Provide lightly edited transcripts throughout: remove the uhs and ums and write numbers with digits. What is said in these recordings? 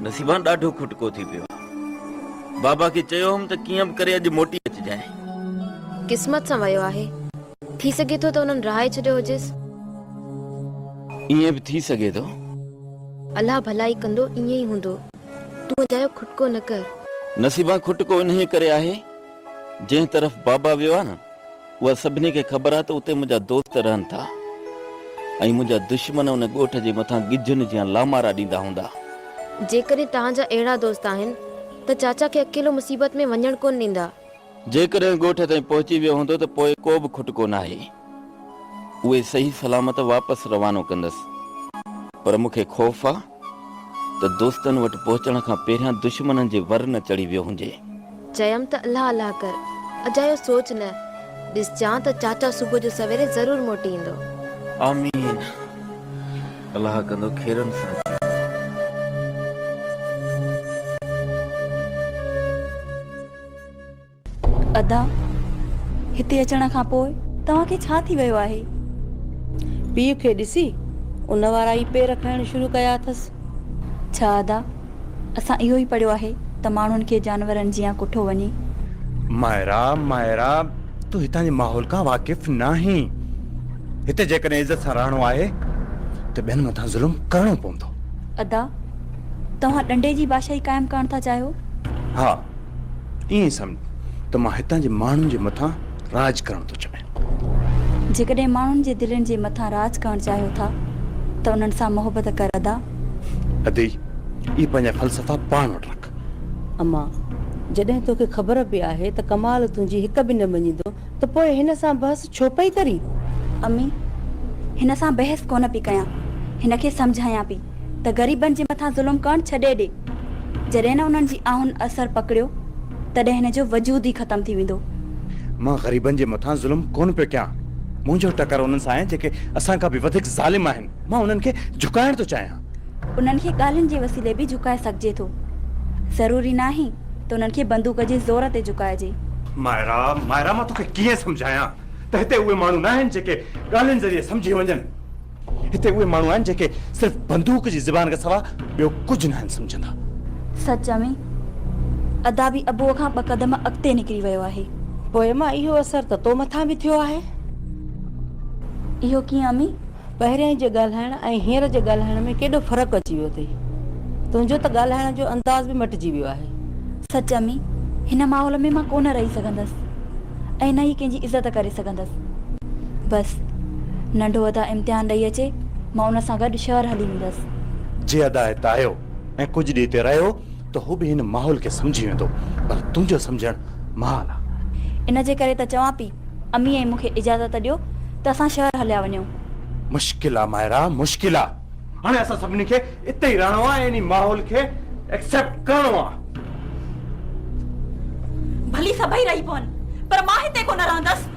نصيبان ڏاڍو کٽڪو ٿي پيو آ. بابا کي چيو هوم ته ڪيئن به ڪري اڄ موٽي اچجانء. قسمت سان ويو آهي. ٿي سگهي ٿو ته انهن رهائي ڇڏيو هجيس. ائين به ٿي سگهي ٿو. الله ڀلائي ڪندو ائين ئي هوندو. تون اجايو کٽڪو نه ڪر. نصيبان کٽڪو انهيء ڪري آهي، جنهن طرف بابا ويو آ نه، اها سڀني کي خبر آ ته اتي منهنجا دوست رهن ٿا ۽ منهنجا دشمن ان ڳوٺ جي مٿان ڳجهن جيان لامارا ڏيندا هوندا. جيڪڏهن توهان جا اهڙا دوست آهن ته چاچا کي اڪيلو مصيبت ۾ وڃڻ ڪونه ڏيندا. جيڪڏهن ڳوٺ تائين پهچي ويو هوندو ته پوء ڪو به کٽڪو ناهي. اهي صحيح سلامت واپس روانو ڪندس. پر مون کي خوف آ ته دوستن وٽ پهچڻ کان پهريان دشمنن جي ور نه چڙهي ويو هجي. چيم ته الله الله ڪر، اجايو سوچ نه، ڏسجان ته چاچا صبح جو سويري ضرور موٽي ايندو. آمين. الله ڪندو خيرن سان ٿئي. ادا، هتي اچڻ کان پوء توهان کي ڇا ٿي ويو آهي؟ پيء کي ڏسي ان وارا ئي پير کائڻ شروع ڪيا اٿس. ڇا ادا، اسان اهو ئي پڙهيو آهي ته ماڻهن کي جانورن جيان ڪٺو وڃي؟ مائرا، مائرا، تون هتان جي ماحول کان واقف ناهين. هتي جيڪڏهن عزت سان رهڻو آهي ته ٻين مٿان ظلم ڪرڻو پوندو. ادا، توهان ڏنڊي جي بادشاهي قائم ڪرڻ ٿا چاهيو؟ ها. ائين سمجهه ته مان هتان جي ماڻهن جي مٿان راڄ ڪرڻ ٿو چاهيان. جيڪڏهن ماڻهن جي دلين جي مٿان راڄ ڪرڻ چاهيو ٿا ته انهن سان محبت ڪر ادا. ادي، اهي پنهنجا فلسفا پاڻ وٽ رک. اما، جڏهن توکي خبر به آهي ته ڪمال تنهنجي هڪ به نه مڃيندو ته پوء هن سان بحث ڇو پئي ڪرين؟ امي، هن سان بحث ڪونه پئي ڪيان، هن کي سمجهايان پئي ته غريبن جي مٿان ظلم ڪرڻ ڇڏي ڏي. جڏهن نه انهن جي آهن اثر پڪڙيو، تڏهن هن جو وجود ئي ختم ٿي ويندو. مان غريبن جي مٿان ظلم ڪونه پيو ڪيان. منهنجو ٽڪر انهن سان آهي جيڪي اسان کان به وڌيڪ ظالم آهن. مان انهن کي جهڪائڻ ٿو چاهيان. انهن کي ڳالهين جي وسيلي به جهڪائي سگهجي ٿو. ضروري ناهي ته انهن کي بندوق جي زور تي جهڪائجي. مائرا، مائرا مان توکي ڪيئن سمجهايان ته هتي اهي ماڻهو ناهن جيڪي ڳالهين ذريعي سمجهي وڃن. هتي اهي ماڻهو آهن جيڪي صرف بندوق جي زبان کان سوا ٻيو ڪجهه ناهن سمجهندا. سچ اوهين، ادا به ابوء کان ٻه قدم اڳتي نڪري ويو آهي. پوء اما اهو اثر ته تو مٿان به ٿيو آهي. اهو ڪيئن امي؟ پهريائين جي ڳالهائڻ ۽ هينئر جي ڳالهائڻ ۾ ڪيڏو فرق اچي ويو اٿئي. تنهنجو ته ڳالهائڻ جو انداز به مٽجي ويو آهي. سچ امي، هن ماحول ۾ مان ڪونه رهي سگهندس ۽ نه ئي ڪنهن جي عزت ڪري سگهندس. بس، ننڍو ادا امتحان ڏئي اچي، مان ان سان گڏ شهر هلي ويندس. جي ادا هت آيو ۽ ڪجهه ڏينهن هتي رهيو ته هو به هن ماحول کي سمجهي ويندو، پر تنهنجو سمجهڻ محال آ. ان جي ڪري ته چوان پئي، امي ۽ مون کي اجازت ڏيو ته اسان شهر هليا وڃون. مشڪل آ مائرا، مشڪل آ. هاڻي اسان سڀني کي اتي ئي رهڻو آ ۽ انهي ماحول کي ايڪسيپٽ ڪرڻو آ. ڀلي سڀئي رهي پون پر مان هتي ڪونه رهندس.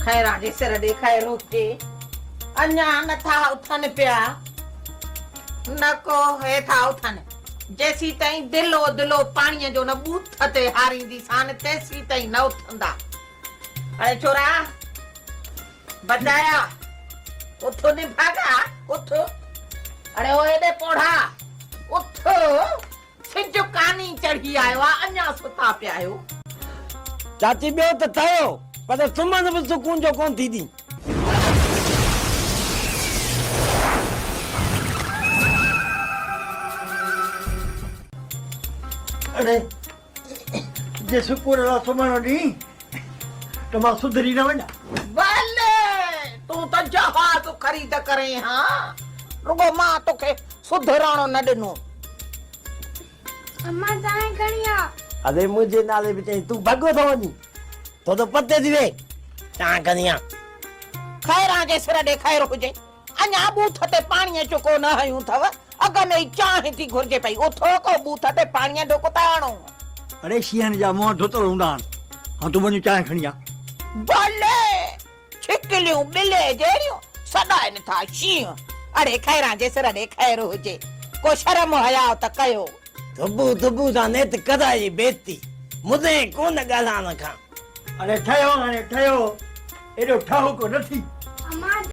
خيران جي سر ڏي خير هجي، اڃا نه ٿا اٿن پيا، نه ڪو هي ٿا اٿن. جيسيتائين دلو دلو پاڻيء جو نه ٻوٿ تي هارينديسان، تيسيتائين نه اٿندا. اڙي ڇورا! بچايا، اٿ نڀاڳا، اٿ. اڙي او ايڏي پوڙها، اٿ، سج ڪاني چڙهي آيو آ، اڃا ستا پيا آهيو. چاچي ٻيو ته ٺهيو، پر سمهڻ به سڪون جو ڪونه ٿي ڏين. اڙي جي سڪون سان سمهڻ ڏين ته مان سڌري نه وڃان. ولي تون ته جهاز خريد ڪرين ها، رڳو مان توکي سڌرڻ نه ڏنو. امان چانهه کڻي آ. ادي منهنجي نالي به چئين تون ڀڳو ٿو وڃين ٿو ته پتي ٿي ويهين چانهه کڻي آ. خيران جي سر ڏي خير هجي، اڃا ٻوٿ تي پاڻيء چڪو نه هنيون اٿو. اڳ ۾ ئي چانهه ٿي گهرجي پئي. اٿو ڪو ٻوٿ تي پاڻيء ڍڪ ته هڻو. اڙي شينهن جا منهن ڌوتل هوندا آهن. هان تون وڃ چانهه کڻي آ. ڀلي! ڇڪليون ٻلي جهڙيون سڏائن ٿا شينهن. اڙي خيران جي سر ڏي خير هجي. ڪو شرم حياء ته ڪيو. ڌٻو ڌٻو سان نيت قضا جي بيعزتي. مدين ڪونه ڳالهائڻ کان. اڙي ٺهيو هاڻي ٺهيو. ايڏو ٺاهوڪو نه ٿي. امان!